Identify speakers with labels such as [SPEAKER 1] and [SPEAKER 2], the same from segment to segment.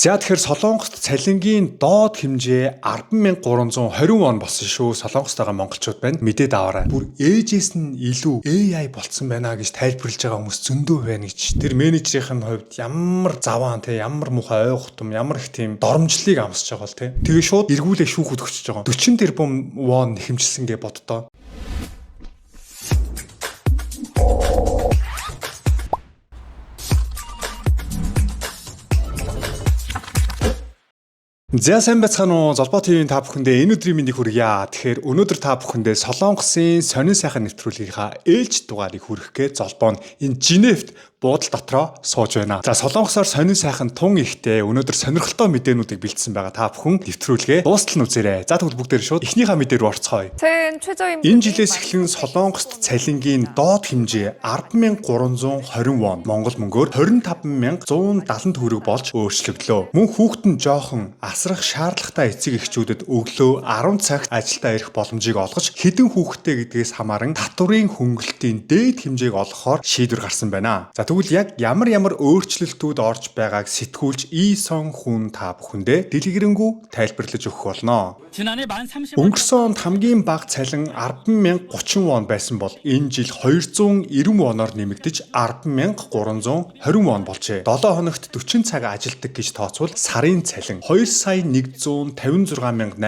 [SPEAKER 1] За, тэгэхээр Солонгост цалингийн доод хэмжээ 10,320 вон болсон шүү. Солонгост байгаа монголчууд байна. Мэдээд аваарай. Бүр ээжээс нь илүү AI болцсон байна гэж тайлбарлаж байгаа хүмүүс зөндөө байна гэж. Тэр менежерийн хувьд ямар заваан те, ямар муухай ой гутам, ямар их тийм доромжлыг амсаж байгаа бол те. Тэгээ шууд эргүүлээ шүүхэд өгчөж байгаа. 40 тэрбум вон нэхэмжилсэн гэж боддоо. За, сайн байцгаана уу? Золбоо ТV-ийн та бүхэндээ энэ өдрийн мэндийг хүргье. Тэгэхээр өнөөдөр та бүхэндээ Солонгосын сонин сайхан нэвтрүүлгийнхаа ээлж дугаарыг хүргэх гээд Золбоо нь энэ Женевт буудал дотроо сууж байна. За, Солонгосоор сонин сайхан тун ихтэй өнөөдөр сонирхолтой мэдээнүүдийг бэлдсэн байгаа. Та бүхэн нэвтрүүлгээ дуустал нь үзээрэй. За, тэгвэл бүгдээр шууд эхнийхээ мэдээ рүү орцгоё.
[SPEAKER 2] 최근 최저임금
[SPEAKER 1] Энэ жилээс эхлэн Солонгост цалингийн доод хэмжээ 10,320 вон, Монгол мөнгөөр 25,170 төгрөг болж өөрчлөгдлөө. Мөн хүүхэд нь жоохон асрах шаардлагатай эцэг эхчүүдэд өглөө 10 цагт ажилдаа ирэх боломжийг олгож, хэдэн хүүхэдтэй гэдгээс хамааран татварын хөнгөлтийн дээд хэмжээг олгохоор шийдвэр гарсан байна. За, тэгвэл яг ямар ямар өөрчлөлтүүд орж байгааг сэтгүүлч Исон хүн та бүхэндээ дэлгэрэнгүй тайлбарлаж өгөх болно.
[SPEAKER 3] 지난해 만 30.
[SPEAKER 1] Өнгөрсөн онд хамгийн бага цалин 10,030 вон байсан бол энэ жил 290 воноор нэмэгдэж 10,320 вон болжээ. 7 хоногт 40 цаг ажилладаг гэж тооцвол сарын цалин 2 сая 156,880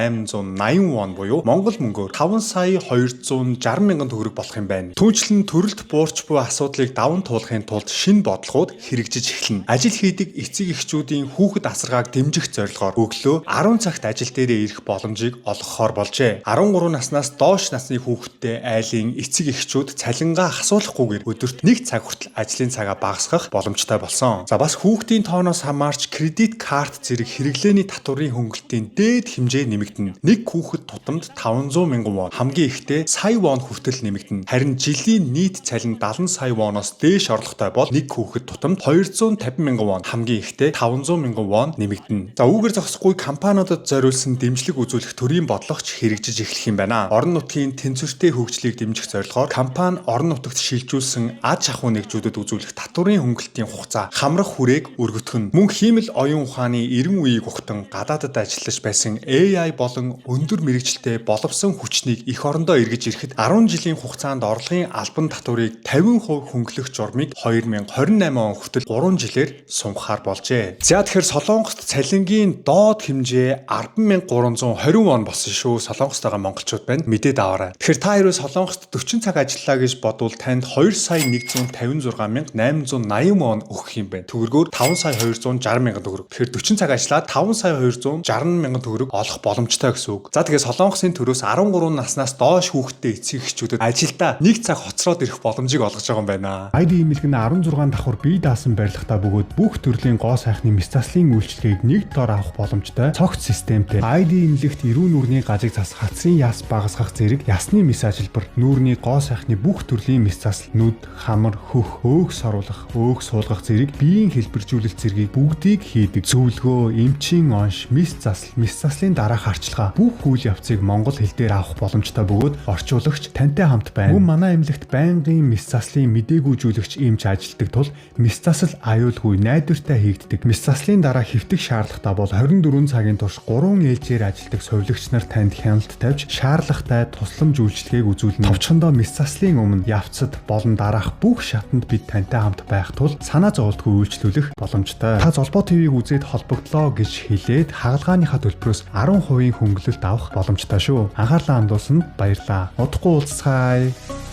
[SPEAKER 1] вон буюу Монгол мөнгөөр 5 сая 260 мянган төгрөг болох юм байна. Түүнчлэн төрөлт буурч буй асуудлыг даван туулахын тулд шинэ бодлогууд хэрэгжиж эхэлнэ. Ажил хийдэг эцэг эхчүүдийн хүүхэд асаргааг дэмжих зорилгоор өглөө 10 цагт ажил дээрээ ирэх боломжийг олгохоор болжээ. 13 наснаас доош насны хүүхэдтэй айлын эцэг эхчүүд цалингаа асуулахгүйгээр өдөрт 1 цаг хүртэл ажлын цагаа багасгах боломжтой болсон. За, бас хүүхдийн тооноос хамаарч кредит карт зэрэг хэрэглээний татварын хөнгөлтийн дээд хэмжээ нэмэгдэнэ. Нэг хүүхэд тутамд 500 мянган вон, хамгийн ихдээ сая вон хүртэл нэмэгдэнэ. Харин жилийн нийт цалин 70 сая воноос дээш орлоготой бол нэг хүүхэд тутамд 250 мянган вон, хамгийн ихдээ 500 мянган вон нэмэгдэнэ. За, үүгээр зогсохгүй компаниудад зориулсан дэмжлэг үзүүлэх төрийн бодлого ч хэрэгжиж эхлэх юм байна. Орон нутгийн тэнцвэртэй хөгжлийг дэмжих зорилгоор компани орон нутагт шилжүүлсэн аж ахуй нэгжүүдэд үзүүлэх татварын хөнгөлтийн хугацаа хамрах хүрээг өргөтгөх нь. Мөн хиймэл оюун ухааны 90 үеийг ухтан гадаадад ажиллаж байсан AI болон өндөр мэргэжилтэй боловсон хүчнийг эх орондоо эргэж ирэхэд 10 жилийн хугацаанд орлогын албан татварыг 50% хөнгөлөх журмыг 2028 он хүртэл 3 жилээр сунгахаар болжээ. За, тэгэхээр Солонгост цалингийн доод хэмжээ 10,320 вон болсон шүү. Солонгост байгаа монголчууд байна. Мэдээд аваарай. Тэгэхээр та хэрвээ Солонгост 40 цаг ажиллаа гэж бодвол танд 2 сая 156,880 вон өгөх юм байна. Төгрөгөөр 5 сая 260 мянган төгрөг. Тэгэхээр 40 цаг ажиллаад 5 сая 260 мянган төгрөг олох боломжтой гэсэн үг. За, тэгээ Солонгосын төрөөс 13 наснаас доош хүүхэдтэй эцэг эхчүүдэд ажилдаа 1 цаг хоцроод ирэх боломжийг олгож байгаа юм байна.
[SPEAKER 4] ID имлэг нь 16 давхар бие даасан барилгатай бөгөөд бүх төрлийн гоо сайхны мэс заслын үйлчилгээг нэг дор авах боломжтой цогц системтэй. ID имлэгт эрүүн нүрний гажиг зас, хатсын яс багасгах зэрэг ясны мэс ажилбар, нүүрний гоо сайхны бүх төрлийн мэс засал, нүд, хамар, хөх, өөх соруулах, өөх суулгах зэрэг биеийн хэлбэржүүлэлт зэргийг бүгдийг хийдэг. Зөвлөгөө, эмчийн онш, мэс засал, мэс заслын дараах арчилгаа бүх үйл явцыг монгол хэл дээр авах боломжтой бөгөөд орчуулагч тантай хамт байна. Мөн манай эмнэлэгт байнгын мэс заслын мдэггүйжүүлэгч эмч ажилладаг тул мэс засал аюулгүй, найдвартай хийгддэг. Мэс заслын дараа хэвтэх шаардлагатай бол 24 цагийн турш 3 ээлжээр ажилладаг сувилагч нар танд хяналт тавьж шаардлагатай тусламж үйлчилгээг үзүүлнэ. Товчхондоо мэс заслын өмнө, явцад болон дараах бүх шатанд бид тантай хамт байх тул санаа зоволтгүй үйлчлүүлэх боломжтой. Та Золбоо ТV-г үзээд холбогдлоо гэж хэлээд хагалгааныхаа төлбөрөөс 10% хөнгөлөлт авах боломжтой шүү. Анхаарлаа хандуулсанд баярлалаа. Удахгүй уулзцгаая.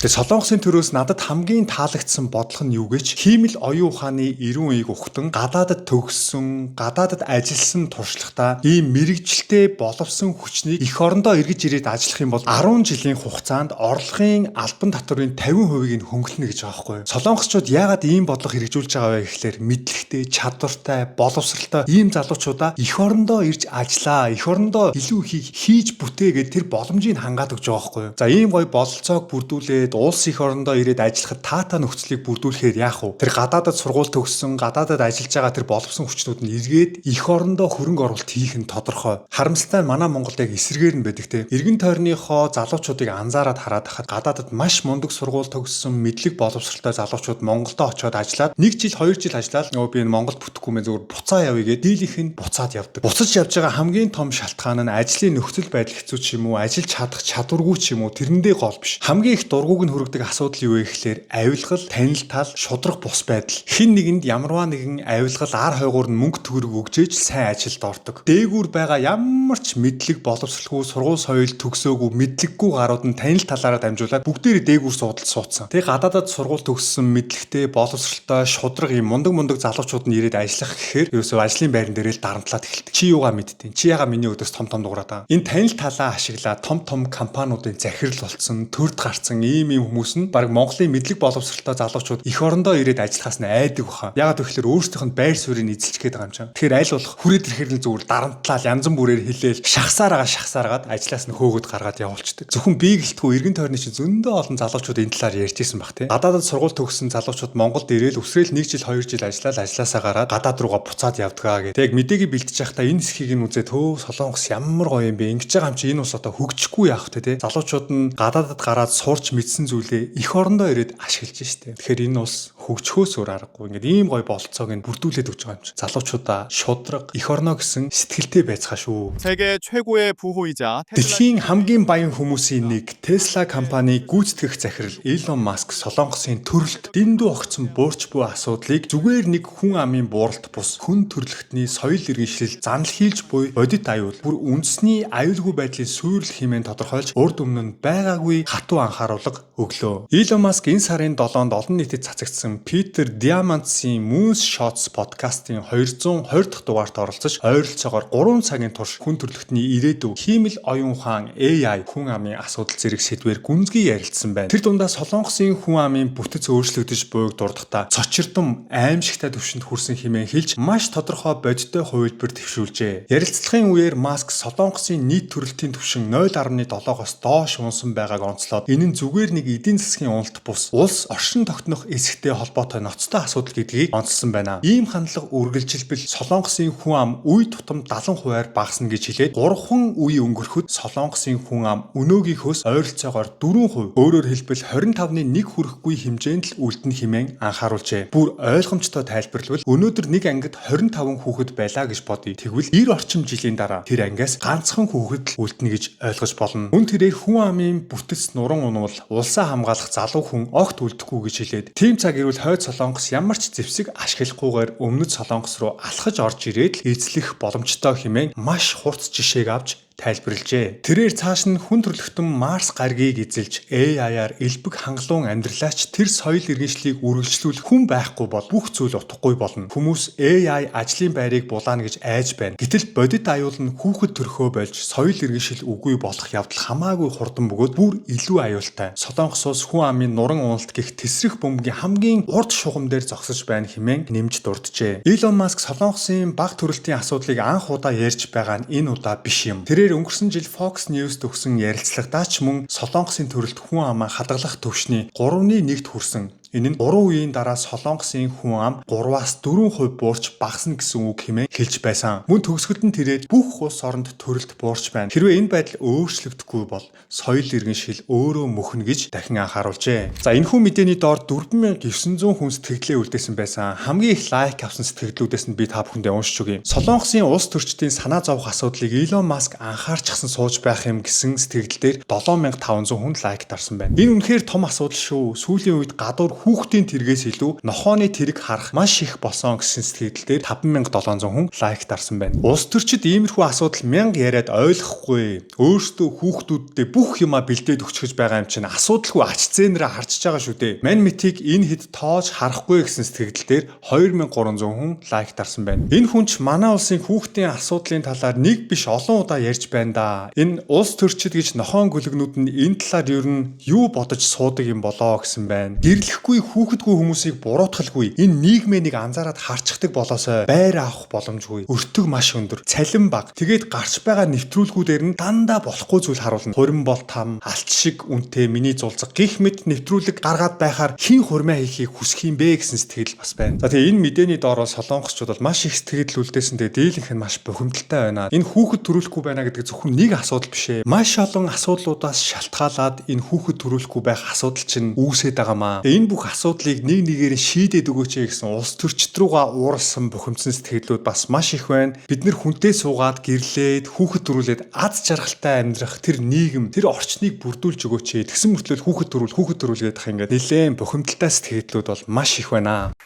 [SPEAKER 1] Тэгээ Солонгосын төрөөс надад хамгийн таалагдсан бодлого нь юу гэж, хиймэл оюун ухааны 90 үеийг ухтан гадаадад төгссөн, гадаадад ажилласан туршлагатай ийм мэргэжилтэй боловсон хүчнийг эх орондоо эргэж ирээд ажиллах юм бол 10 жилийн хугацаанд орлогын албан татварын 50%-ийг нь хөнгөлнө гэж байгаа байхгүй юу? Солонгосчууд яагаад ийм бодлого хэрэгжүүлж байгаа вэ гэхлээр мэдлэгтэй, чадвартай, боловсралтай ийм залуучуудаа эх орондоо ирж ажиллаа, эх орондоо илүү ихийг хийж бүтээ гэд тэр боломжийг хангаад өгч байгаа байхгүй юу? За, ийм гоё бололцоог бүрдүүлээд тэнд улс эх орондоо ирээд ажиллахад таатай нөхцөлийг бүрдүүлэхээр яах вэ? Тэр гадаадад сургууль төгссөн, гадаадад ажиллаж байгаа тэр боловсон хүчнүүд нь эргээд эх орондоо хөрөнгө оруулалт хийх нь тодорхой. Харамсалтай нь манай Монголд яг эсрэгээр нь байдаг те. Эргэн тойрныхоо залуучуудыг анзаараад хараад хахад гадаадад маш мундаг сургууль төгссөн, мэдлэг боловсралтай залуучууд Монголдо очиод ажиллаад 1 жил 2 жил ажиллаад нөгөө би энэ Монголд бүтэхгүй мэн, зүгээр буцаа явъя гэдэг дийлийнх нь буцаад явдаг. Буцаж явж байгаа хамгийн том шалтгаан нь ажлын нөхцөл байдал хэцүү ч юм уу, ажиллаж чадах чадваргүй ч юм уу, тэрэндээ гол биш. Хамгийн их дургуг нь хүргэдэг асуудал юу вэ гэхлээр авилгал, танил тал, шударга бус байдал. Хэн нэгэнд ямарваа нэгэн авилгал, ар хойгуур нь мөнгө төгрөг өгжээж сайн ажилд ордог. Дээгүүр байгаа ямар ч мэдлэг боловсралгүй, сургууль соёл төгсөөгүй, мэдлэггүй гарууд нь танил талаараа дамжуулаад бүгдээрээ дээгүүр суудалд суудсан. Тэг гадаадад сургууль төгссөн, мэдлэгтэй, боловсралтай, шударга юм мундаг мундаг залуучууд нь ирээд ажиллах гэхээр ерөөсөө ажлын байран дээрээ л дарамтлаад эхэлдэг. Чи юугаа мэдтiin? Чи ягаа миний өдөөс том том дуурайд байгаа? Энэ танил талаа ашиглаад том том компаниудын захирал болцсон, төрд гарцсан ийм ийм хүмүүс нь баг Монголын мэдлэг боловсралтай залуучууд эх орондоо ирээд ажиллахаас нь айдаг баха. Ягаад гэвэл өөрсдийнх нь байр суурийг эзэлж гээд байгаа юм чинь. Тэгэхээр аль болох хүрээд ирэхээр нь зүгээр дарамтлал, янз бүрээр хэлээл шахсаар байгаа шахсааргаад ажлаас нь хөөгд гаргаад явуулчихдаг. Зөвхөн би гэлтгүй эргэн тойрны чинь зөндөө олон залуучууд энэ талаар ярьж исэн бах тий. Гадаадад сургууль төгссөн залуучууд Монголд ирээл өсрөөл 1 жил 2 жил ажиллаад ажилласаа гараад гадаад руугаа буцаад явдгаа гэх. Тэг мэдээгээ бэлтэж байхдаа энэ хэсгийг нь үзээд хөө Солонгос ямар гоё юм бэ? Ингэж байгаа юм чи энэ улс одоо хөгжихгүй яах вэ те? Залуучууд нь гадаадад гараад сурч мэдсэн зүйлээ эх орондоо ирээд ашиглаж штэ. Тэгэхээр энэ улс хөгжихөөс өөр аргагүй. Ингээд ийм гоё бололцоог нь бүрдүүлээд өгч байгаа юм чи. Залуучуудаа шударга, эх орноо гэсэн сэтгэлтэй байцгаа шүү.
[SPEAKER 2] 세계 최고의 부호이자 테슬라
[SPEAKER 1] Дэлхийн хамгийн баян хүмүүсийн нэг Tesla компани гүйцэтгэх захирал Илон Маск Солонгосын төрөлт дэндүү огцон буурч буй асуудлыг зүгээр нэг хүн амын бууралт бус, хүн төрөлхтний соёл иргэншил занал хийлж буй бодит аюул, бүр үндэсний аюулгүй байдлын сүйрэл хэмээн тодорхойлж урд өмнө нь байгаагүй хатуу анхааруулга өглөө. Илон Маск энэ сарын 7-нд олон нийтэд цацагдсан Питер Диамантсын Moonshots подкастын 220 дахь дугаарт оролцож ойролцоогоор 3 цагийн турш хүн төрөлхтний ирээдүй, хиймэл оюун ухаан, AI, хүн амын асуудал зэрэг сэдвээр гүнзгий ярилцсан байна. Тэр дундаа Солонгосын хүн амын бүтэц өөрчлөгдөж буйг дурдахдаа цочирдом аимшигтай түвшинд хүрсэн хэмээн хэлж маш тодорхой бодиттой хувилбар дэвшүүлжээ. Ярилцлагын үеэр Маск Солонгосын нийт төрөлтийн түвшин 0.7-оос доош унсан байгааг онцлоод энэ нь зүгээр нэг эдийн засгийн уналт бус, улс оршин тогтнох эсэхтэй холбоотой ноцтой асуудал гэдгийг онцлсон байна. Ийм хандлага үргэлжилбэл Солонгосын хүн ам үе тутам 70%-аар багасна гэж хэлээд 3 үе өнгөрөхөд Солонгосын хүн ам өнөөгийнхөөс ойролцоогоор 4%, өөрөөр хэлбэл 25-ны 1 хүрэхгүй хэмжээнд л үлдэнэ хэмээн анхааруулжээ. Бүр ойлгомжтой тайлбарлавал өнөөдөр нэг ангид 25 хүүхэд байлаа гэж бодъё. Тэгвэл 90 орчим жилийн дараа тэр ангиас ганцхан хүүхэд л үлдэнэ гэж ойлгож болно. Мөн тэрээр хүн амын бүтэц нуран унвал улсаа хамгаалах залуу хүн огт үлдэхгүй гэж хэлээд тийм цаг ирвэл хойд Солонгос ямар ч зэвсэг ашиглахгүйгээр өмнөд Солонгос руу алхаж орж ирээд л эзлэх боломжтой хэмээн маш хурц жишээг авч тайлбарлажээ. Тэрээр цааш нь хүн төрөлхтөн Марс гаригийг эзэлж AI-аар элбэг хангалуун амьдралаач тэр соёл иргэншлийг үргэлжлүүлэх хүн байхгүй бол бүх зүйл утгагүй болно. Хүмүүс AI ажлын байрыг булаана гэж айж байна. Гэтэл бодит аюул нь хүүхэд төрхөө болж соёл иргэншил үгүй болох явдал хамаагүй хурдан бөгөөд бүр илүү аюултай. Солонгос улс хүн амын нуран уналт гэх тэсрэх бөмбөгийн хамгийн урд шугам дээр зогсож байна хэмээн нэмж дурджээ. Илон Маск Солонгосын бага төрөлтийн асуудлыг анх удаа ярьж байгаа нь энэ удаа биш юм. Тэрээр өнгөрсөн жил Fox News-д өгсөн ярилцлагадаа ч мөн Солонгосын төрөлт хүн амаа хадгалах түвшний 3-ны 1-т хүрсэн. Энэ нь 3 үеийн дараа Солонгосын хүн ам 3-аас 4% буурч багасна гэсэн үг хэмээн хэлж байсан. Мөн төгсгөлд нь тэрээр бүх улс оронд төрөлт буурч байна. Хэрвээ энэ байдал өөрчлөгдөхгүй бол соёл иргэншил өөрөө мөхнө гэж дахин анхааруулжээ. За, энэхүү мэдээний доор 4900 хүн сэтгэгдлээ үлдээсэн байсан. Хамгийн их лайк авсан сэтгэгдлүүдээс нь би та бүхэндээ уншиж өгье. Солонгосын улс төрчдийн санаа зовох асуудлыг Илон Маск анхаарчихсан сууж байх юм гэсэн сэтгэгдэл дээр 7500 хүн лайк дарсан байна. Энэ үнэхээр том асуудал шүү. Сүүлийн үед гадуур хүүхдийн тэргээс илүү нохооны тэрэг харах маш их болсон гэсэн сэтгэгдэл дээр 5700 хүн лайк дарсан байна. Улс төрчид иймэрхүү асуудал мянга яриад ойлгохгүй. Өөрсдөө хүүхдүүддээ бүх юмаа бэлдээд өгчихөж байгаа юм чинь асуудалгүй ач зээнрээ харчиж байгаа шүү дээ. Мань мэтийг энэ хэд тоож харахгүй гэсэн сэтгэгдэл дээр 2300 хүн лайк дарсан байна. Энэ хүн ч манай улсын хүүхдийн асуудлын талаар нэг биш олон удаа ярьж байна да. Энэ улс төрчид гэж нохоон гүлгнүүд нь энэ талаар ер нь юу бодож суудаг юм болоо гэсэн байна. Гэрлэхгүй Гэрлэлтгүй хүүхэдгүй хүмүүсийг буруутгалгүй. Энэ нийгмээ нэг анзаараад харчихдаг болоосой байр авах боломжгүй. Өртөг маш өндөр, цалин бага. Тэгээд гарч байгаа нэвтрүүлгүүдээр нь дандаа болохгүй зүйл харуулна. Хурим бол там, алт шиг үнэтэй миний зулцаг гих мэт нэвтрүүлэг гаргаад байхаар хэн хурмаа хийхийг хүсэх юм бэ гэсэн сэтгэл бас байна. За тэгээ энэ мэдээний доор бол солонгосчууд бол маш их сэтгэл үлдээсэн. Тэгээ дийлэнх нь маш бухимдалтай байна. Энэ хүүхэд төрүүлэхгүй байна гэдэг зөвхөн нэг асуудал биш ээ. Маш олон асуудлуудаас шалтгаалаад энэ хүүхэд төрүүлэхгүй байх асуудал чинь үүсээд байгаа маа. Тэгээ энэ бүх асуудлыг нэг нэгээр нь шийдээд өгөөч ээ гэсэн улс төрчид рүүгээ ууралсан бухимдсан сэтгэлүүд бас маш их байна. Бид нэр хүнтэй суугаад гэрлээд хүүхэд төрүүлээд аз жаргалтай амьдрах тэр нийгэм, тэр орчныг бүрдүүлж өгөөч ээ. Тэгсэн мөртлөө хүүхэд төрүүл, хүүхэд төрүүл гэдэг ингээд нэлээд бухимдалтай сэтгэлүүд бол маш их байна.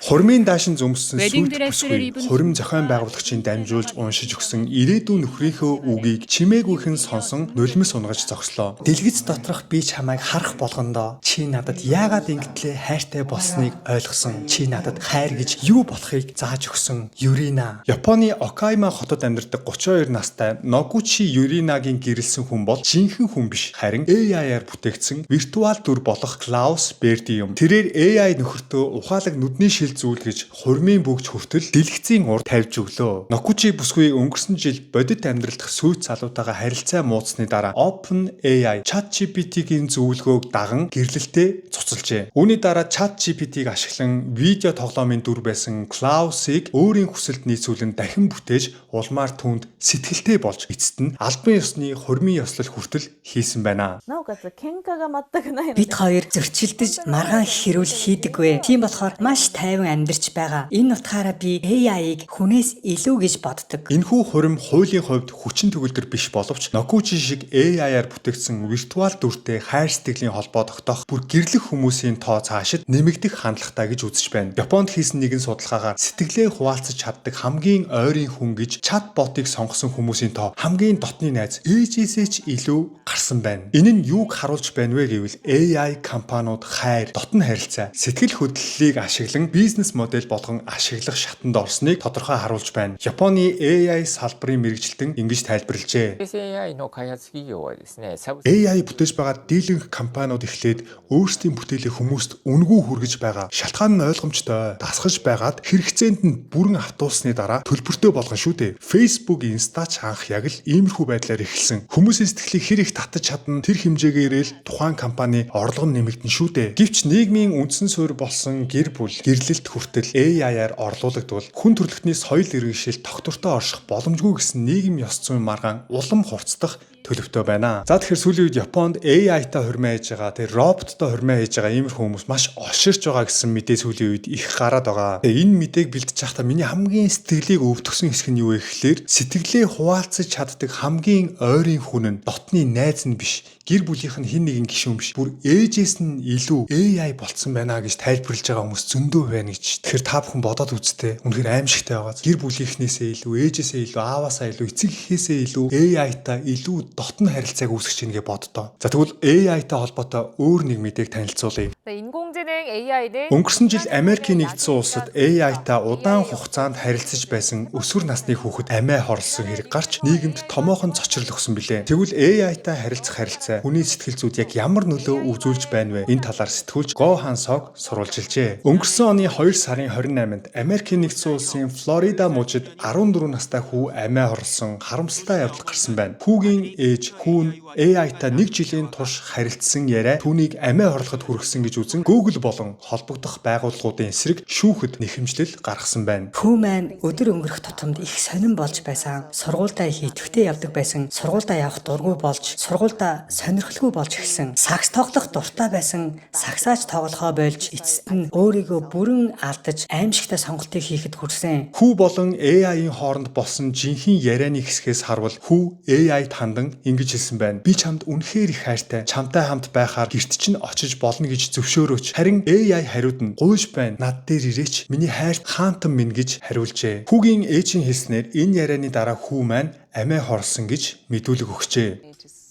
[SPEAKER 1] Хурмын даашин зөмссөн
[SPEAKER 3] Wedding
[SPEAKER 1] сүйт
[SPEAKER 3] dress-ээр
[SPEAKER 1] бүсгүй
[SPEAKER 3] ибн
[SPEAKER 1] хурим зохион байгуулагчийн дамжуулж уншиж өгсөн ирээдүйн нөхрийнхөө үгийг чимээгүйхэн сонсон нулимс унгаж зогслоо.
[SPEAKER 5] Дэлгэц доторх би чамайг харах болгондоо чи надад яагаад ингэтлээ хайртай болсныг ойлгосон. Чи надад хайр гэж юу болохыг зааж өгсөн. Юрина.
[SPEAKER 1] Японы Окайма хотод амьдардаг 32 настай Ногучи Юринагийн гэрлэсэн хүн бол жинхэнэ хүн биш, харин AI-аар бүтээгдсэн виртуал дүр болох Клаус Берди юм. Тэрээр AI нөхөртөө ухаалаг нүдний шил зүйл гэж хурмын бөгж хүртэл дэлгэцийн урд тавьж өглөө. Ногучи бүсгүй өнгөрсөн жил бодит амьдрал дахь сүйт залуутайгаа харилцаа мууцсны дараа OpenAI ChatGPT-гийн зөвлөгөөг даган гэрлэлтээ цуцалжээ. Үүний дараа ChatGPT-г ашиглан видео тоглоомын дүр байсан Клаусыг өөрийн хүсэлд нийцүүлэн дахин бүтээж улмаар түүнд сэтгэлтэй болж эцэст нь албан ёсны хурмын ёслол хүртэл хийсэн байна.
[SPEAKER 6] なおかつ喧嘩が全くないので
[SPEAKER 7] Бид хоёр зөрчилдөж маргаан хэрүүл хийдэггүй. Тийм болохоор маш тайван амьдарч байгаа. Энэ утгаараа би AI-г хүнээс илүү гэж боддог.
[SPEAKER 1] Энэхүү хурим хуулийн хувьд хүчин төгөлдөр биш боловч Ногучи шиг AI-аар бүтээгдсэн виртуал дүртэй хайр сэтгэлийн холбоо тогтоох бүр гэрлэх хүмүүсийн тоо цаашид нэмэгдэх хандлагатай гэж үзэж байна. Японд хийсэн нэгэн судалгаагаар сэтгэлээ хуваалцаж чаддаг хамгийн ойрын хүн гэж чатботыг сонгосон хүмүүсийн тоо хамгийн дотны найз ээжээсээ ч илүү гарсан байна. Энэ нь юуг харуулж байна вэ гэвэл AI компаниуд хайр, дотн харилцаа, сэтгэл хөдлөлийг ашиглан бизнес модель болгон ашиглах шатанд орсныг тодорхой харуулж байна. Японы AI салбарын мэргэжилтэн ингэж тайлбарлажээ.
[SPEAKER 8] 生成 AI の開発企業はですね、サブ
[SPEAKER 1] AI бүтээж байгаа дийлэнх компаниуд эхлээд өөрсдийн бүтээлийг хүмүүст үнэгүй хүргэж байгаа. Шалтгаан нь ойлгомжтой. Дасгаж байгаад хэрэгцээнд нь бүрэн автуулсны дараа төлбөртэй болгон шүү дээ. Facebook, Insta ч анх яг л иймэрхүү байдлаар эхэлсэн. Хүмүүсийн сэтгэлийг хэр их татаж чадна тэр хэмжээгээрээ л тухайн компани орлого нь нэмэгдэн шүү дээ. Гэвч нийгмийн үндсэн суурь болсон гэр бүл, гэрлэлт хүртэл AI-аар орлуулагдвал хүн төрөлхтний соёл иргэншил тогтвортой орших боломжгүй гэсэн нийгэм ёс зүйн маргаан улам хурцдах төлөвтэй байна. За тэгэхээр сүүлийн үед Японд AI-тай хурмаа хийж байгаа, тэр роботтой хурмаа хийж байгаа иймэрхүү хүмүүс маш олширч байгаа гэсэн мэдээ сүүлийн үед их гараад байгаа. Тэгээ энэ мэдээг бэлдэж байхдаа миний хамгийн сэтгэлийг өвдөгсөн хэсэг нь юу вэ гэхлээр сэтгэлээ хуваалцаж чаддаг хамгийн ойрын хүн нь дотны найз нь биш, гэр бүлийнх нь хэн нэгэн гишүүн биш, бүр ээжээс нь илүү AI болцсон байна гэж тайлбарлаж байгаа хүмүүс зөндөө байна гэж. Тэгэхээр та бүхэн бодоод үзтээ. Үнэхээр аимшигтай байгаа. Гэр бүлийнхнээсээ илүү, ээжээсээ илүү, ааваасаа илүү, эцэг эхээсээ илүү AI-та илүү дотн харилцааг үүсгэж чинь гэж боддоо. За тэгвэл AI-тай холбоотой өөр нэг мэдээг танилцуулъя.
[SPEAKER 9] 인공지능 AI는
[SPEAKER 1] Өнгөрсөн жил Америкийн нэгдсэн улсад AI-та удаан хугацаанд харилцаж байсан өсвөр насны хүүхэд амиа хорлосон хэрэг гарч нийгэмд томоохон цочрол өгсөн билээ. Тэгвэл AI-та харилцах харилцаа хүний сэтгэл зүйд яг ямар нөлөө үзүүлж байна вэ? Энэ талаар сэтгүүлч Го Хансог сурвалжилжээ. Өнгөрсөн оны 2 сарын 28-нд Америкийн нэгдсэн улсын Флорида мужид 14 настай хүү амиа хорлосон харамсалтай явдал гарсан байна. Хүүгийн ээж хүү нь AI-та нэг жилийн турш харилцсан яриа түүнийг амиа хорлоход хүргэсэн гэж үзэн Google болон холбогдох байгууллагуудын эсрэг шүүхэд нэхэмжлэл гаргасан байна.
[SPEAKER 7] Хүү маань өдөр өнгөрөх тутамд их сонин болж байсан. Сургуульдаа их идэвхтэй явдаг байсан. Сургуульдаа явах дургүй болж, сургуульдаа сонирхолгүй болж эхэлсэн. Сагс тоглох дуртай байсан. Сагсаач тоглохоо болж, эцэст нь өөрийгөө бүрэн алдаж аимшигтай сонголтыг хийхэд хүрсэн.
[SPEAKER 1] Хүү болон AI-ийн хооронд болсон жинхэнэ ярианы хэсгээс харвал хүү AI-д хандан ингэж хэлсэн байна. Би чамд үнэхээр их хайртай. Чамтай хамт байхаар гэрт чинь очиж болно гэж зөвшөөрөөч. Харин AI хариуд нь гуйж байна. Над дээр ирээч. Миний хайрт хаантан минь гэж хариулжээ. Хүүгийн ээжийн хэлснээр энэ ярианы дараа хүү маань амиа хорлсон гэж мэдүүлэг өгчээ.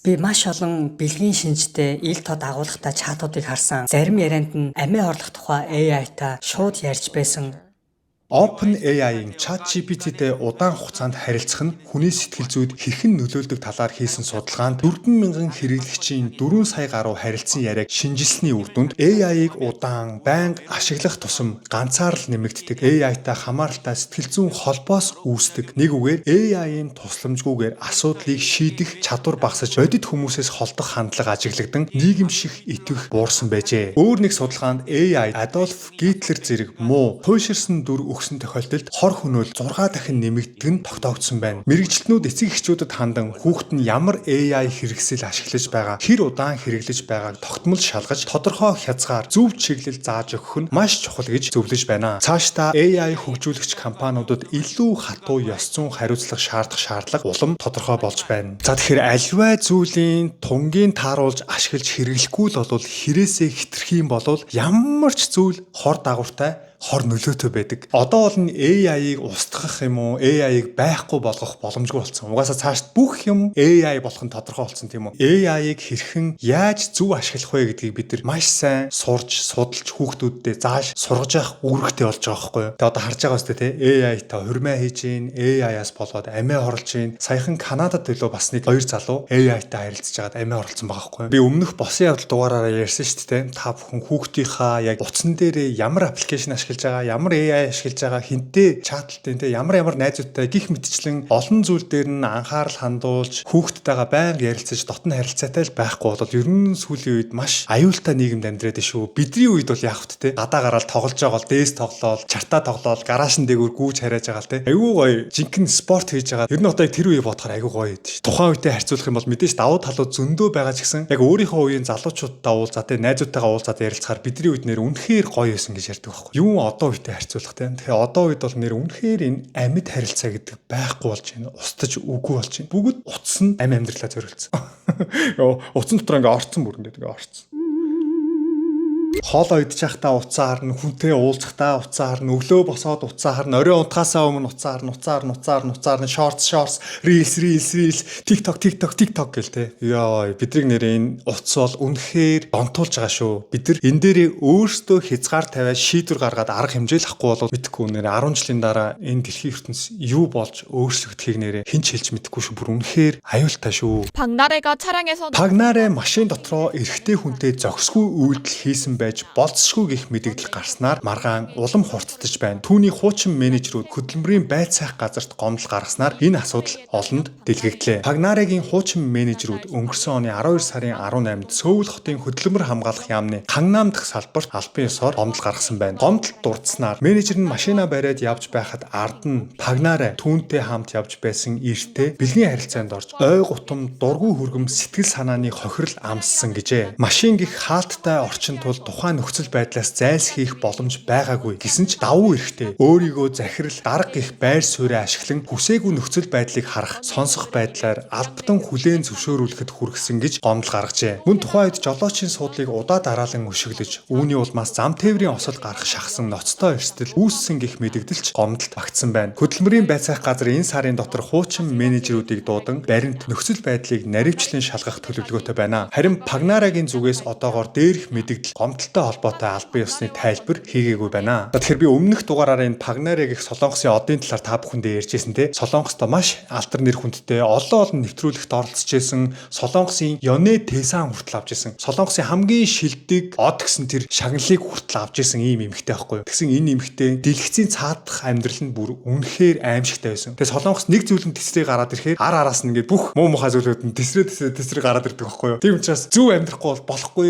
[SPEAKER 7] Би маш олон бэлгийн шинжтэй ил тод агуулгатай чатуудыг харсан. Зарим ярианд нь амиа хорлох тухай AI-та шууд ярьж байсан.
[SPEAKER 1] OpenAI-ийн ChatGPT-тэй удаан хугацаанд харилцах нь хүний сэтгэл зүйд хэрхэн нөлөөлдөг талаар хийсэн судалгаанд 4,000 хэрэглэгчийн 4 сая гаруй харилцсан яриаг шинжилсэний үр дүнд AI-г удаан, байнга ашиглах тусам ганцаарл нэмэгддэг. AI-тай хамааралтай сэтгэл зүйн холбоос үүсдэг. Нэг үгээр AI-ийн тусламжгүйгээр асуудлыг шийдэх чадвар багасаж, бодит хүмүүсээс холдох хандлага ажиглагдан нийгэмших идэвх буурсан байжээ. Өөр нэг судалгаанд AI Адольф Гитлер зэрэг муу туйширсан дүр өгсөн тохиолдолд хор хөнөөл 6 дахин нэмэгддэг нь тогтоогдсон байна. Мэргэжилтнүүд эцэг эхчүүдэд хандан хүүхэд нь ямар AI хэрэгсэл ашиглаж байгаа, хэр удаан хэрэглэж байгааг тогтмол шалгаж, тодорхой хязгаар, зөв чиглэл зааж өгөх нь маш чухал гэж зөвлөж байна. Цаашдаа AI хөгжүүлэгч компаниудад илүү хатуу ёс зүйн хариуцлага шаардах шаардлага улам тодорхой болж байна. За, тэгэхээр аливаа зүйлийн тунгийн тааруулж ашиглаж хэрэглэхгүй л бол хэрээсээ хэтэрхий юм бол ямар ч зүйл хор дагавартай, хор нөлөөтэй байдаг. Одоо бол нь AI-ыг устгах юм уу, AI-ыг байхгүй болгох боломжгүй болсон. Угаасаа цаашд бүх юм AI болох нь тодорхой болсон, тийм үү? AI-ыг хэрхэн яаж зөв ашиглах вэ гэдгийг бид нар маш сайн сурч, судалж, хүүхдүүддээ зааш сургаж явах үүрэгтэй болж байгаа байхгүй юу? Тэгээ одоо харж байгаа үстэй, те, AI-та хурмаа хийж гин, AI-аас болоод амиа хорлож гин. Саяхан Канадад төлөө бас нэг хоёр залуу AI-тай харилцаж байгаад амиа хорлоцсон байгаа байхгүй юу? Би өмнөх босон явдал дугаараараа ярьсан шүү дээ. Та бүхэн хүүхдийнхаа яг утсан дээрээ ямар application ашиглаж байгаа, ямар AI ашиглаж байгаа, хэнтэй chat-лтын те, ямар ямар найзуудтай гих мэтчлэн олон зүйл дээр нь анхаарал хандуулж, хүүхдтэйгээ байнга ярилцаж, дотн харилцаатай л байхгүй бол ер нь сүүлийн үед маш аюултай нийгэмд амьдраад шүү. Бидний үед бол яг хөт те, гадаа гараал тоглож байгаа бол дээс тоглоол, чартаа тоглоол, гараашин дээгүүр гүүж хараад байгаа л те. Айгүй гоё жинхэнэ спорт хийж байгаа. Ер нь одоо яг тэр үе бодохоор айгүй гоё байд ш. Тухайн үедээ харьцуулах юм бол мэдээж давуу талууд зөндөө байгаа ч гэсэн яг өөрийнхөө үеийн залуучуудтай уулзаад те, найзуудтайгаа уулзаад ярилцахаар бидний үед нэр үнэхээр гоё байсан гэж ярьдаг байхгүй. Юу одоо үедээ харьцуулах те. Тэгэхээр одоо үед бол нэр үнэхээр энэ амьд харилцаа гэдэг байхгүй болж байна. Устж үгүй болж байна. Бүгд утас нь амь амьдралаа зориулсан. Йоо, утсан дотор ингээ орцсон, бүр ингээ орцсон. Хоолоо идэж байхдаа утсаа харна, хүнтэй уулзахдаа утсаа харна, өглөө босоод утсаа харна, орой унтахаасаа өмнө утсаа харна, утсаа харна, утсаа харна, утсаа харна, shorts, shorts, reels, reels, reels, TikTok, TikTok, TikTok гэл те. Йоо, бидний нэр энэ утас бол үнэхээр донтуулж байгаа шүү. Бид нар энэ дээрээ өөрсдөө хязгаар тавиад, шийдвэр гаргаад, арга хэмжээ л авахгүй бол мэдэхгүй, нэр 10 жилийн дараа энэ дэлхийн ертөнц юу болж өөрчлөгдөхийг нэрээ хэн ч хэлж мэдэхгүй шүү. Бүр үнэхээр аюултай шүү.
[SPEAKER 3] 박나래가 차량에서
[SPEAKER 1] Пагнарэ машин дотроо эрэгтэй хүнтэй зохисгүй үйлдэл хийсэн байж болзошгүй гэх мэдэгдэл гарснаар маргаан улам хурцдаж байна. Түүний хуучин менежерүүд хөдөлмөрийн байцаах газарт гомдол гаргаснаар энэ асуудал олонд дэлгэгдлээ. Пагнарегийн хуучин менежерүүд өнгөрсөн оны 12 сарын 18-нд Сөүл хотын хөдөлмөр хамгаалах яамны Хангнам дахь салбарт албан ёсоор гомдол гаргасан байна. Гомдолд дурдсанаар менежер нь машина бариад явж байхад ард нь Пагнаре түүнтэй хамт явж байсан эртэй бэлгийн харилцаанд орж ой гутам, дургүй хүргэм, сэтгэл санааны хохирол амссан гэжээ. Машин гэх хаалттай орчин тул тухайн нөхцөл байдлаас зайлсхийх боломж байгаагүй гэсэн ч давуу эрхтэй өөрийгөө захирал, дарга гэх байр сууриа ашиглан хүсээгүй нөхцөл байдлыг харах, сонсох байдлаар албатан хүлээн зөвшөөрүүлэхэд хүргэсэн гэж гомдол гаргажээ. Мөн тухайн үед жолоочийн суудлыг удаа дараалан өшиглөж, үүний улмаас зам тээврийн осол гарах шахсан ноцтой эрсдэл үүссэн гэх мэдэгдэл ч гомдолд багтсан байна. Хөдөлмөрийн байцаах газар энэ сарын дотор хуучин менежерүүдийг дуудан баримт, нөхцөл байдлыг наривчлан шалгах төлөвлөгөөтэй байна. Харин Пагнарагийн зүгээс одоогоор дээрх мэдэгдэл, гомдолтой холбоотой албан ёсны тайлбар хийгээгүй байна. Тэгэхээр би өмнөх дугаараараа энэ Пагнара гэх Солонгосын одын талаар та бүхэндээ ярьжсэн те. Солонгостой маш алдар нэр хүндтэй, олон олон нэвтрүүлэгт оролцож исэн, Солонгосын Ёнэ Тэсан хүртэл авч исэн. Солонгосын хамгийн шилдэг од гэсэн тэр шагналыг хүртэл авч исэн ийм эмэгтэй байхгүй юу. Тэгсэн энэ эмэгтэй дэлгэцийн цаадах амьдрал нь бүр үнэхээр аимшигтай байсан. Тэгээ Солонгос нэг зүйл нь тэсрээ гараад ирэхээр ар араас нь ингээд бүх муу мухай зүйлүүд нь тэсрээ тэсрээ тэсрээ гараад ирдэг байхгүй юу. Тийм учраас зөв амьдрахгүй бол болохгүй.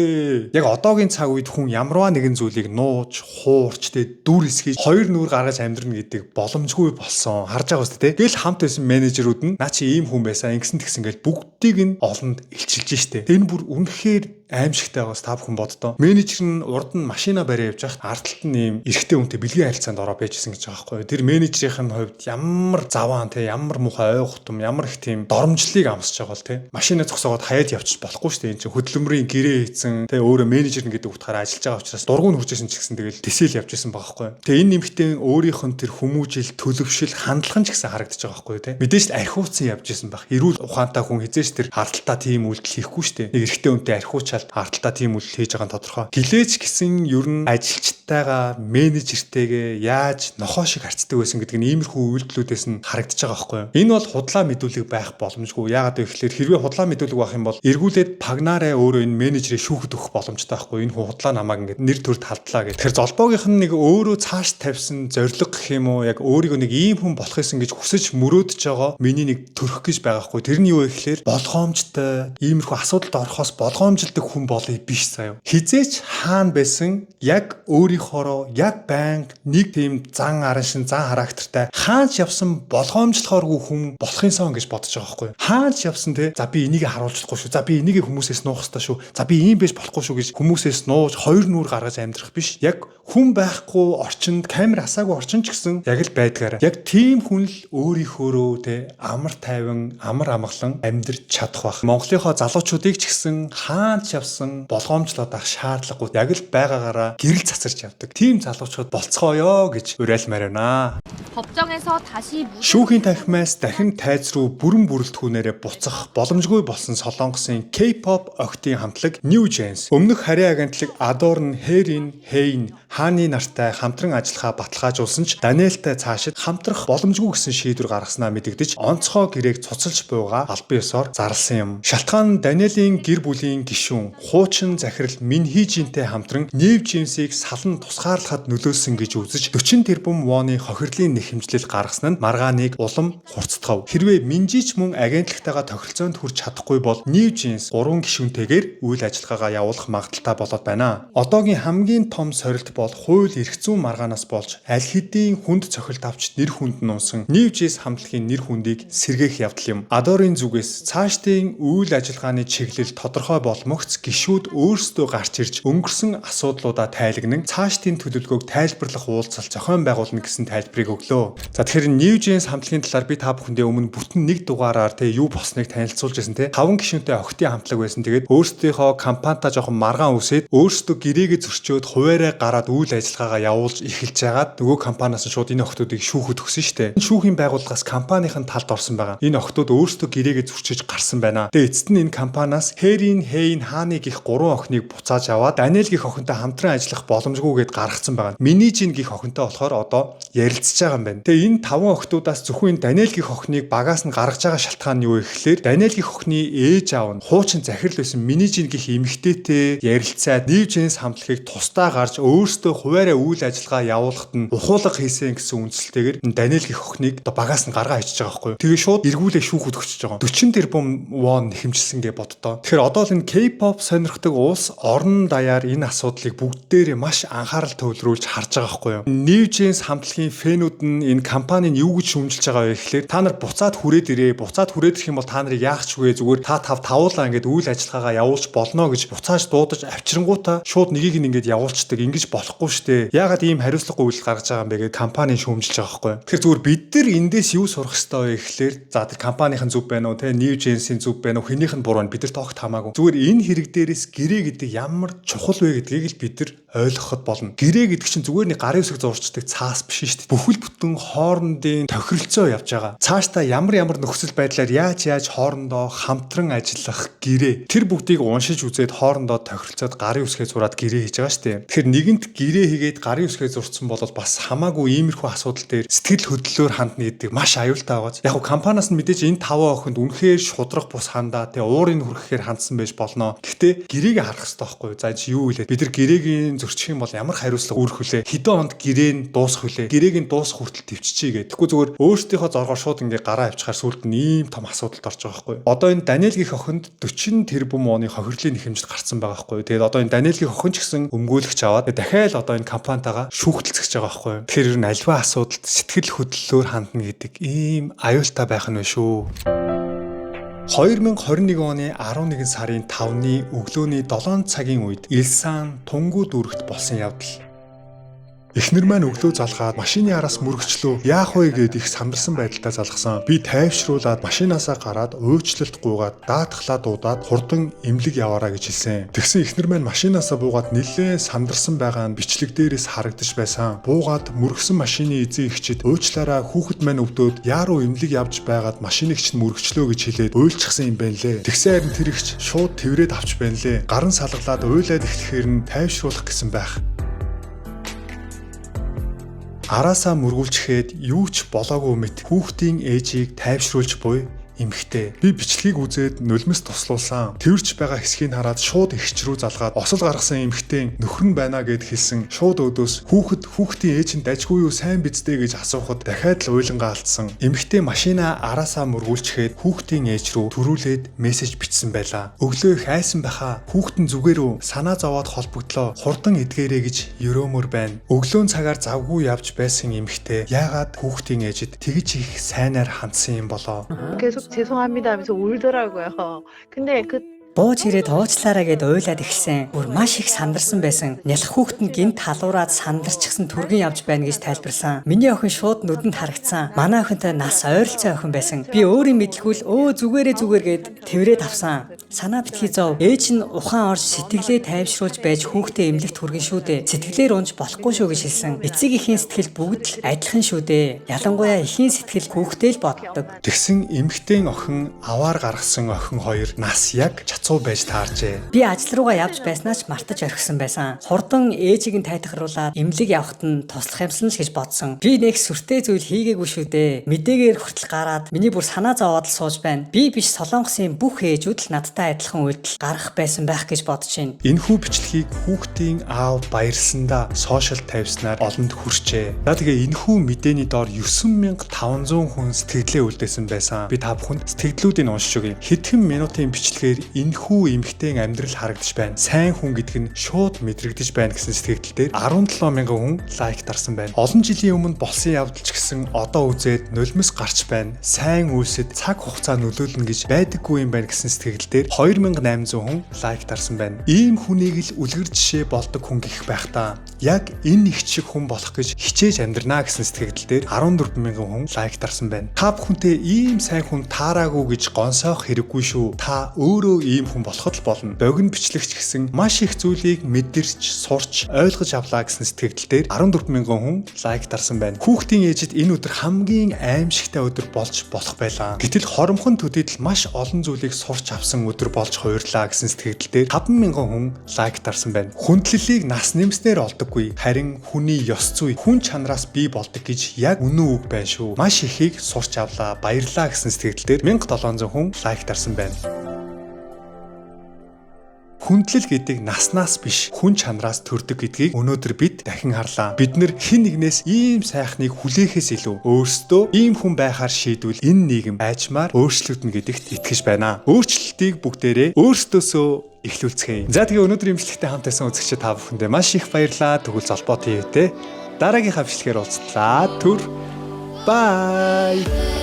[SPEAKER 1] Яг одоогийн цаг үед хүн ямарваа нэгэн зүйлийг нууж, хуурч тэ дүр эсхийж, хоёр нүүр гаргаж амьдрна гэдэг боломжгүй болсон. Харж байгаа үстэй, тэ. Тэгэл хамт байсан менежерүүд нь наа чи ийм хүн байсан, ингэсэн тэгсэн гэл бүгдийг нь олонд илчилж штэ. Энэ бүр үнэхээр аимшигтай байгаас та бүхэн боддоо. Менежер нь урд нь машина бариа явж байхад ард талд нь ийм эрэгтэй хүнтэй бэлгийн харилцаанд ороо байжсэн гэж байгаа байхгүй юу. Тэр менежерийн хувьд ямар заваан те, ямар муухай ой гутам, ямар их тийм доромжлыг амсаж байгаа бол те. Машина зогсоогоод хаяад явчих болохгүй шүү дээ. Энэ чинь хөдөлмөрийн гэрээ хийцэн те, өөрөө менежер нь гэдэг утгаараа ажиллаж байгаа учраас дургуун хурж исэн ч гэсэн тэгэл тэсэл явж исэн байгаа байхгүй юу. Тэгээ энэ нэмэгтэй өөрийнх нь тэр хүмүүжил, төлөвшил, хандлага нь ч гэсэн харагдаж байгаа байхгүй юу те. Мэдээж л архиуцсан явж исэн байх. Эрүүл ухаантай хүн хизээш тэр хардталтаа тийм үйлдэл хийхгүй шүү дээ. Нэг эрэгтэй хүнтэй архиучаал таашаал ардталтаа тийм үйлдэл хийж байгаа нь тодорхой. Гэлээч гэсэн ер нь ажилчтайгаа, менежертэйгээ яаж нохоо шиг харьцдаг байсан гэдэг нь иймэрхүү үйлдэлүүдээс нь харагдаж байгаа байхгүй юу? Энэ бол худлаа мэдүүлэг байх боломжгүй. Яагаад вэ гэхээр хэрвээ худлаа мэдүүлэг байх юм бол эргүүлээд пагнараа өөрөө энэ менежерийг шүүхэд өгөх боломжтой байхгүй юу? Энэ хүн худлаа намайг ингээд нэр төрд халдлаа гэх. Тэгэхээр золбоогийнх нь нэг өөрөө цааш тавьсан зорилго гэх юм уу, яг өөрийгөө нэг ийм хүн болох юмсан гэж хүсэж мөрөөдөж байгаа миний нэг төрөх гэж байгаа хгүй. Тэр нь юу вэ гэхээр болгоомжтой, иймэрхүү асуудалд орохоос болгоомжилдог хүн болъё биш заяа. Хизээч хаана байсан яг өөрийнхоороо яг байнга нэг тийм зан араншин, зан характертай хаач явсан болгоомжлохооргүй хүн болохын сон гэж бодож байгаа хгүй. Хаач явсан те, за би энийг харуулж чадахгүй шүү. За би энийг хүмүүсээс нуух хэрэгтэй шүү. За би ийм байж болохгүй шүү гэж хүмүүсээс нууж хоёр нүүр гаргаж амьдрах биш. Яг хүн байхгүй орчинд, камер асаагүй орчин ч гэсэн яг л байдгаараа. Яг тийм хүн л өөрийнхөөрөө те амар тайван, амар амгалан амьдрч чадах бах. Монголынхоо залуучуудыг ч гэсэн хаач явсан болгоомжлоод ах шаардлагагүй. Яг л байгаагаараа гэрэл цацарч явдаг. Тийм залуучууд болцгооё гэж уриалмаар байна.
[SPEAKER 9] 법정에서 다시 무죄
[SPEAKER 1] Шүүхийн танхимаас дахин тайз руу бүрэн бүрэлдэхүүнээрээ буцах боломжгүй болсон Солонгосын K-pop охидын хамтлаг New Jeans өмнөх харийн агентлаг Adorn, Herin, Hein, Хааны нартай хамтран ажиллахаа баталгаажуулсан ч Даниэлтай цаашид хамтрах боломжгүй гэсэн шийдвэр гаргаснаа мэдэгдэж онцгой гэрээг цуцалж буйгаа албан ёсоор зарласан юм. Шалтгаан нь Даниэлийн гэр бүлийн гишүүн хуучин захирал Минхижинтэй хамтран New Jeans-ийг салан тусгаарлахад нөлөөлсөн гэж үзэж 40 тэрбум воны хохирлын нэхэмжлэл гаргасан нь маргааныг улам хурцдгав. Хэрвээ Минжич мөн агентлагтайгаа тохиролцоонд хүрч чадахгүй бол New Jeans 3 гишүүнтэйгээр үйл ажиллагаагаа явуулах магадлалтай болоод байна. Одоогийн хамгийн том сорилт бол хууль эрх зүйн маргаанаас болж аль хэдийн хүнд цохилт авч нэр хүнд нь унсан New Jeans хамтлагийн нэр хүндийг сэргээх явдал юм. Адорын зүгээс цаашдын үйл ажиллагааны чиглэл тодорхой болмогц гишүүд өөрсдөө гарч ирж өнгөрсөн асуудлуудаа тайлагнан цаашдын төлөвлөгөөг тайлбарлах уулзалт зохион байгуулна гэсэн тайлбарыг өглөө. За тэгэхээр New Jeans хамтлагийн талаар би та бүхэндээ өмнө бүтэн нэг дугаараар те юу болсныг танилцуулж байсан те. 5 гишүүнтэй охидын хамтлаг байсан. Тэгээд өөрсдийнхөө компанитай жоохон маргаан үсээд өөрсдөө гэрээгээ зөрчөөд хуваараа гараад үйл ажиллагаагаа явуулж эхэлж байгаад нөгөө компаниас нь шууд энэ охидуудыг шүүхэд өгсөн шүү дээ. Энэ шүүхийн байгууллагаас компанийн талд орсон байгаа. Энэ охидууд өөрсдөө гэрээгээ зөрчиж гарсан байна. Тэгээд эцэст нь энэ компаниас Херин, Хейн, Хааны гих 3 охиныг буцааж аваад Даниэл гих охинтой хамтран ажиллах боломжгүйгээд гаргацсан байгаа. Минижин гих охинтой болохоор одоо ярилцж байгаа юм байна. Тэгээ энэ 5 охидуудаас зөвхөн энэ Даниэл гих охиныг багаас нь гаргаж байгаа шалтгаан нь юу вэ гэхлээр Даниэл гих охины ээж аав нь хуучин захирал байсан Минижин гих эмэгтэйтэй ярилцаад New Jeans хамтлагийг тусдаа гарч өөрсдөө хуваараа үйл ажиллагаа явуулахад нь ухуулга хийсэн гэсэн үндсэлтэйгээр энэ Даниэл гих охиныг одоо багаас нь гаргаа хийчихэж байгаа байхгүй юу. Тэгээ шууд эргүүлээ шүүхэд өгчөж байгаа. 40 тэрбум вон нэхэмжилсэн гэж боддоо. Тэгэхээр одоо л энэ K-pop сонирхдаг улс орон даяар энэ асуудлыг бүгдээрээ маш анхаарал төвлөрүүлж харж байгаа байхгүй юу. New Jeans хамтлагийн фэнүүд нь энэ компаниг юу гэж шүүмжилж байгаа вэ гэхлээр та нар буцаад хүрээд ирээ. Буцаад хүрээд ирэх юм бол та нарыг яах ч вэ, зүгээр та тав тавуулаа ингээд үйл ажиллагаагаа явуулж болно гэж буцааж дуудаж авчирангуудаа шууд нэгийг нь ингээд явуулцдаг. Ингэж болохгүй штэ. Яагаад ийм хариуцлагагүй үйлдэл гаргаж байгаа юм бэ гэж компани шүүмжилж байгаа байхгүй юу. Тэгэхээр зүгээр бид нар эндээс юу сурах ёстой вэ гэхлээр за тэр компанийн зөв байна уу те, New Jeans-ийн зөв байна уу, хэнийх нь буруу байна бид нар тоогт хамаагүй. Зүгээр энэ хэрэг дээрээс гэрээ гэдэг ямар чухал вэ гэдгийг л бид нар ойлгоход болно. Гэрээ гэдэг чинь зүгээр нэг гарын үсэг зурчдаг цаас биш шүү дээ. Бүхэл бүтэн хоорондын тохиролцоо явж байгаа. Цаашдаа ямар ямар нөхцөл байдлаар яаж яаж хоорондоо хамтран ажиллах гэрээ. Тэр бүгдийг уншиж үзээд хоорондоо тохиролцоод гарын үсгээ зураад гэрээ хийж байгаа шүү дээ. Тэгэхээр нэгэнт гэрээ хийгээд гарын үсгээ зурцсан бол бас хамаагүй иймэрхүү асуудал дээр сэтгэл хөдлөлөөр хандна гэдэг маш аюултай байгаа. Яг нь компаниас нь мэдээж энэ таван охинд үнэхээр шудраг бус хандаа тэгээ уурыг хүргэхээр хандсан байж болно. Гэхдээ гэрээг харах хэрэгтэй байхгүй юу? За чи юу вэ? Бид нар гэрээгийн зөрчих юм бол ямар хариуцлага үүрэх вүлээ? Хэдэн онд гэрээ нь дуусах вүлээ? Гэрээг нь дуусах хүртэл төвччихье гэх. Тэгэхгүй зүгээр өөрсдийнхөө зоргоор шууд ингээ гараа авчихаар сүүлд нь ийм том асуудалд орж байгаа байхгүй юу? Одоо энэ Даниэл гих охинд 40 тэрбум оны хохирлын нэхэмжил гарцсан байгаа байхгүй юу? Тэгээд одоо энэ Даниэл гих охин ч гэсэн өмгөөлөгч аваад дахиад одоо энэ компанитайгаа шүүхтэлцэж байгаа байхгүй юу? Тэгэхээр ер нь альва асуудалд сэтгэл хөдлөлөөр хандна гэдэг ийм аюултай байх нь вэ шүү. 2021 оны 11 сарын 5-ны өглөөний 7 цагийн үед Илсан Тунгу дүүрэгт болсон явдал. Эхнэр маань өглөө залгаад машины араас мөргөчлөө. Яах вэ гэд их сандарсан байдалтай залгасан. Би тайвшруулад машинаасаа гараад уучлалт гуйгаад даатглаа дуудаад хурдан эмнэлэг яваараа гэж хэлсэн. Тэгсэн эхнэр маань машинаасаа буугаад нэлээд сандарсан байгаа нь бичлэг дээрээс харагдаж байсан. Буугаад мөргсөн машины эзэн эгчид уучлаараа хүүхэд маань өвдөөд яаруу эмнэлэг явж байгаад машиныг чинь мөргөчлөө гэж хэлээд уйлчихсан юм байна лээ. Тэгсэн харин тэр эгч шууд тэврээд авч байна лээ. Гаран салгалаад уйлаад эхлэхээр нь тайвшруулах гэсэн байх. Араасаа мөргүүлчихэд юу ч болоогүй мэт хүүхдийн ээжийг тайвшруулж буй эмэгтэй. Би бичлэгийг үзээд нулимс туслуулсан. Тэрч байгаа хэсгийг хараад шууд эгч рүү залгаад осол гаргасан эмэгтэй нөхөр нь байна гэд хэлсэн. Шууд өөдөөс хүүхэд хүүхдийн ээж нь дажгүй юу сайн биз дээ гэж асуухад дахиад л уйлангаа алдсан. Эмэгтэй машинаа араасаа мөргүүлчихэд хүүхдийн ээж рүү төрүүлээд мессеж бичсэн байлаа. Өглөө их айсан байхаа. Хүүхэд нь зүгээр үү? Санаа зовоод холбогдлоо. Хурдан эдгээрэй гэж өрөөмөр байна. Өглөөн цагаар завгүй явж байсан эмэгтэй яагаад хүүхдийн ээжид тэгж их сайнаар хандсан юм болоо?
[SPEAKER 6] 계속 죄송합니다 하면서 울더라고요. 근데 그
[SPEAKER 7] Бууж ирээд уучлаарай гэд уйлаад эхэлсэн. Бүр маш их сандарсан байсан. Нялх хүүхэд нь гинт халуураад сандарчихсан түргэн явж байна гэж тайлбарлсан. Миний охин шууд нүдэнд харагдсан. Манай охинтой нас ойролцоо охин байсан. Би өөрийн мэдлгүй л өө зүгээрээ зүгээр гэд тэврээд авсан. Санаа битгий зов. Ээж нь ухаан орж сэтгэлээ тайвшруулж байж хүүхдээ эмнэлэгт хүргэн шүү дээ. Сэтгэлээр унж болохгүй шүү гэж хэлсэн. Эцэг эхийн сэтгэл бүгд л адилхан шүү дээ. Ялангуяа эхийн сэтгэл хүүхдээ л боддог.
[SPEAKER 1] Тэгсэн эмэгтэй охин аваар гаргасан охин хоёр нас яг чацуу байж тааржээ.
[SPEAKER 7] Би ажил руугаа явж байснаа ч мартаж орхисон байсан. Хурдан ээжийг нь тайтгаруулаад эмнэлэг явахад нь туслах юмсан л гэж бодсон. Би нэг сүртэй зүйл хийгээгүй шүү дээ. Мэдээгээр хүртэл гараад миний бүр санаа зовоод л сууж байна. Би биш Солонгосын бүх ээжүүд л надтай адилхан үйлдэл гаргах байсан байх гэж бодож байна.
[SPEAKER 1] Энэхүү бичлэгийг хүүхдийн аав баярлсандаа сошиал тавьснаар олонд хүрчээ. За тэгээ энэхүү мэдээний доор 9500 хүн сэтгэлдээ үлдээсэн байсан. Би та бүхэнд сэтгэлдлүүдийг уншиж өгье. Хэдхэн минутын бичлэгээр энэхүү эмэгтэйн амьдрал харагдаж байна. Сайн хүн гэдэг нь шууд мэдрэгдэж байна гэсэн сэтгэгдэл дээр 17,000 хүн лайк дарсан байна. Олон жилийн өмнө болсон явдал ч гэсэн одоо үзээд нулимс гарч байна. Сайн үйлсэд цаг хугацаа нөлөөлнө гэж байдаггүй юм байна гэсэн сэтгэгдэл дээр 2800 хүн лайк дарсан байна. Ийм хүнийг л үлгэр жишээ болдог хүн гэх байх та. Яг энэ их шиг хүн болох гэж хичээж амьдрнаа гэсэн сэтгэгдэл дээр 14,000 хүн лайк дарсан байна. Та бүхэнтэй ийм сайн хүн таараагүй гэж гонсоох хэрэггүй шүү. Та өөрөө ийм хүн болоход л болно. Богино бичлэгч гэсэн маш их зүйлийг мэдэрч, сурч, ойлгож авлаа гэсэн сэтгэгдэл дээр 14,000 хүн лайк дарсан байна. Хүүхдийн ээжид энэ өдөр хамгийн аимшигтай өдөр болж болох байлаа. Гэтэл хоромхон төдийд л маш олон зүйлийг сурч авсан өдөр болж хувирлаа гэсэн сэтгэгдэл дээр 5,000 хүн лайк дарсан байна. Хүндлэлийг нас нэмснээр олдоггүй. Харин хүний ёс зүй, хүн чанараас бий болдог гэж яг үнэн үг байна шүү. Маш ихийг сурч авлаа, баярлаа гэсэн сэтгэгдэл дээр 1700 хүн лайк дарсан байна. Хүндлэл гэдэг наснаас биш хүн чанараас төрдөг гэдгийг өнөөдөр бид дахин харлаа. Бид нэр хэн нэгнээс ийм сайхныг хүлээхээс илүү өөрсдөө ийм хүн байхаар шийдвэл энэ нийгэм айчмаар өөрчлөгдөнө гэдэгт итгэж байна. Өөрчлөлтийг бүгдээрээ өөрсдөөсөө эхлүүлцгээе. За тэгээ өнөөдрийн имжлэгтэй хамт байсан үзэгчид та бүхэндээ маш их баярлалаа. Тэгвэл Золбоо ТV-тэй дараагийнхаа бичлэгээр уулзлаа. Түр. Bye.